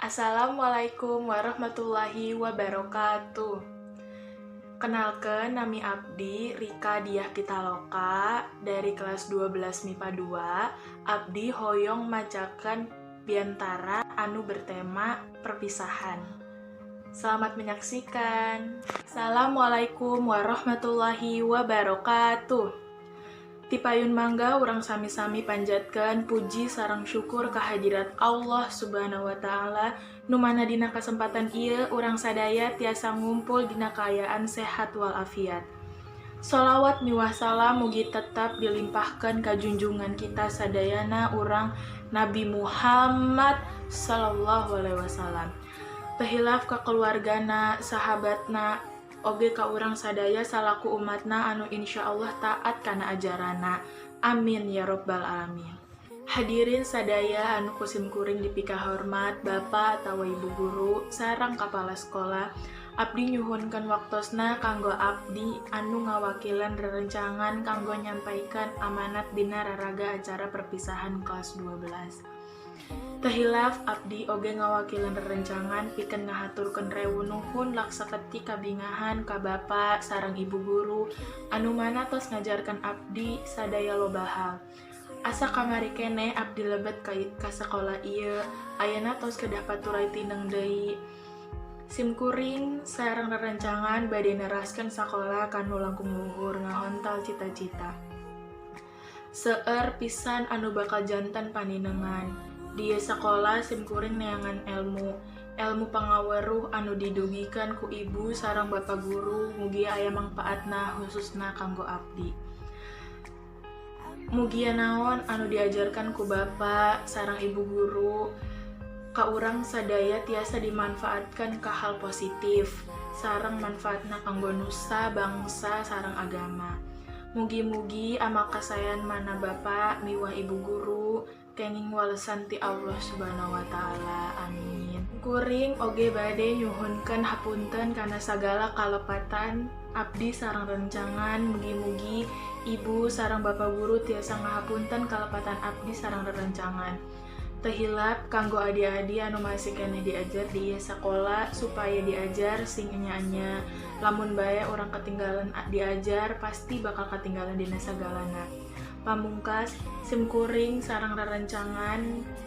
Assalamualaikum warahmatullahi wabarakatuh. Kenalkeun, nami abdi Rika Diah Pitaloka dari kelas 12 MIPA 2. Abdi hoyong macakeun biantara anu bertema perpisahan. Selamat menyaksikan. Assalamualaikum warahmatullahi wabarakatuh. Tipayun mangga urang sami-sami panjatkeun puji sareng syukur kehadirat Allah Subhanahu wa Ta'ala, nu mana dina kesempatan ieu urang sadaya tiasa ngumpul dina kaayaan sehat walafiat. Solawat miwah salam mugi tetap dilimpahkan ka junjungan kita sadayana, urang Nabi Muhammad Sallallahu Alaihi Wasallam. Teu hilaf ka keluargana, sahabatna, oge ka urang sadaya salaku umatna anu insya Allah taat kana ajarana. Amin ya robbal alamin. Hadirin sadaya anu ku sim kuring dipikahormat, bapak atau ibu guru sareng kepala sekolah, abdi nyuhunkeun waktosna kanggo abdi anu ngawakilan rerencangan kanggo nyampaikan amanat dina raraga acara perpisahan kelas 12. Teu hilaf abdi oge ngawakilan rerencangan pikeun ngahaturkeun rewu nuhun laksaketik kabingahan ka bapak sareng ibu guru anu mana tos ngajarkeun abdi sadaya loba hal. Asa kamari keneh abdi lebet ka sakola ieu, ayeuna tos kedah paturay tineng deui. Sim kuring sareng rerencangan bade neraskeun sakola kanu langkung luhur ngahontal cita-cita. Seueur pisan anu bakal janten paninengan. Di ieu sakola sim kuring neangan elmu. Elmu pangaweruh anu didugikeun ku ibu sareng bapak guru mugia aya mangpaatna, khususna kanggo abdi. Mugia naon anu diajarkan ku bapak sareng ibu guru ka urang sadaya tiasa dimanfaatkan ka hal positif sareng manfaatna kanggo nusa, bangsa, sareng agama. Mugi-mugi amal kasaean mana bapak miwah ibu guru kenging walesan ti Allah Subhanahu wa Ta'ala. Amin. Kuring oge bade nyuhunkeun hapunten kana sagala kalepatan abdi sareng rencangan. Mugi-mugi ibu sareng bapak guru tiasa ngahapunten kalepatan abdi sareng rerencangan. Teu hilap kanggo adi-adi anu masih keneh diajar di ieu sakola supaya diajar sing enya-enya. Lamun bae urang ketinggalan diajar, pasti bakal ketinggalan dina sagalana. Pamungkas, sim kuring sareng rerencangan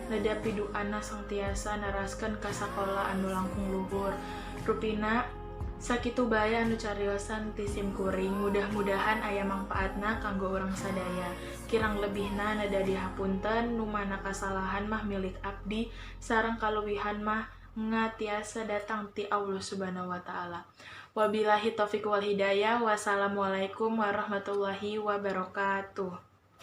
neda piduana sangtiasa neraskeun ka sakola anu langkung luhur. Rupina sakitu bae anu cariosan ti sim kuring, mudah-mudahan aya mangpaatna kanggo urang sadaya. Kirang lebihna neda dihapunten, nu mana kasalahan mah milik abdi sareng kaluwihan mah ngatiasa datang ti Allah Subhanahu wa Ta'ala. Wabillahi taufik wal hidayah. Wassalamualaikum warahmatullahi wabarakatuh.